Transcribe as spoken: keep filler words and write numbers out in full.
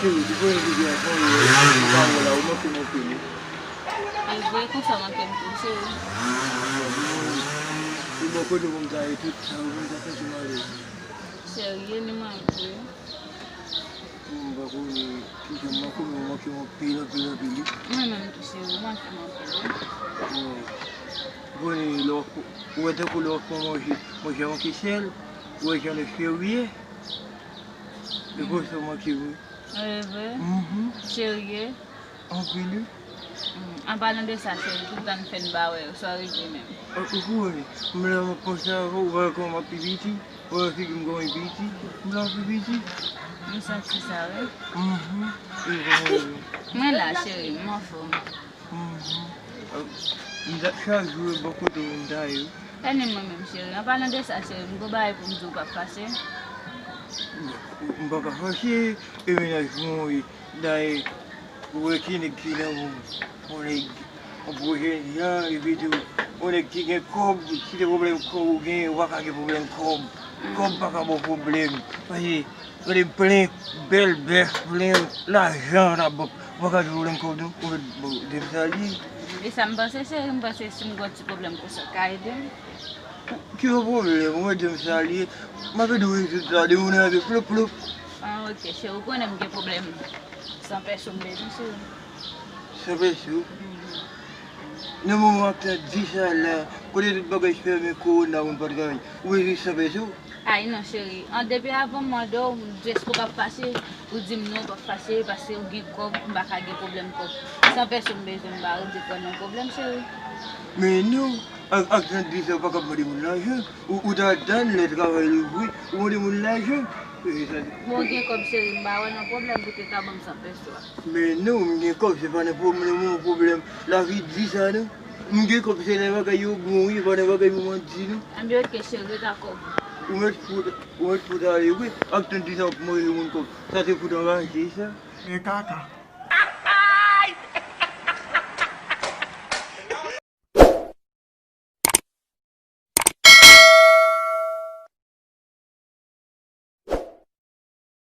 Cheri, ou konnen depi avan ou pa wè la, ou manke m anpil wi. E vre, konsa w manke m tou, cheri. Ou bò kote pou m ta ye tout tan, ou konn sa santi m alèz. Serye, li manke w. M pa konnen kijan m manke w, men ou manke m anpil, anpil, anpil wi. Mwen menm tou, cheri, ou manke m anpil wi. Ou konnen lè w, ou wè tankou lè w ap pran manje, manje a manke sèl, ou wè jan lè cheri ye. E konsa w manke m wi. E vre? Mhm. Serye? Anpil wi. Mm, an palan de sa, cheri, tout tan n fè n pa wè yo, sa w regle menm? Ou konnen, m la m ap panse avè w, ou pa wè kòman m ap pi piti, ou pa wè figi m kòman l piti, m la m pi piti. M santi sa wi. Mhm. E vre. Mwen la, cheri, m anfòm. Mhm. M t ap chak jou bò kote w m ta ye wi. E ni mwen menm, cheri. An palan de sa, cheri, m gon bagay pou m di w, pa fache. M pa ka fache, e mennaj mwen wi. Dayè, ou wè ki nèg ki nan moun. Yon nèg, yon gwo jènjan, epi tou, yon nèg ki gen kòb, si se pwoblèm kòb ou gen, ou pa ka gen pwoblèm kòb. Kòb pa ka ba w pwoblèm. Paske, gade, plen bèl bèf, plen lajan nan bank. Ou pa ka gen pwoblèm kòb non. Ou mèt, bon, de sa li. E sa m panse, cheri, m panse si m gen yon ti pwoblèm konsa, w ka ede m? Ki yon pwoblèm, ou mèt di m sa li ye. M ap ede w rezoud sa, de moun ap flop flop. Ah, ok, cheri, ou konnen m gen pwoblèm san pèso m bezwen, cheri. San pèso? Mhm. Nan moman w ap tann di sa la, kote tout bagay fèmen, kowona, moun pa travay, ou bezwen san pèso? Ay non, cheri. An, depi avan m mande w, m di èske w p ap fache? Ou di m non, w p ap fache, paske ou gen kòb, m pa ka gen pwoblèm kòb. San pèso m bezwen, m pa rete pran nan pwoblèm, cheri. Men non, ak, ak san di sa, ou pa ka mande moun lajan. Ou, ou ta tann lè travay louvri, ou mande moun lajan. E sa. Bon, ou gen kòb, cheri, m pa wè nan pwoblèm pou te ka ban m san pèso a. Men non, m gen kòb, se pa nan pwoblèm, nan pwoblèm. Lavi di sa, non. M gen kòb, se lè bagay yo bon, wi, se pa nan bagay pou mandi, non. Anben, ok, cheri, ret ak kòb ou. Ou mèt fout, ou mèt fout ale, wi. Ak tann di sa, w ap manje moun kòb. Sa se fout anraje, sa. Men kaka.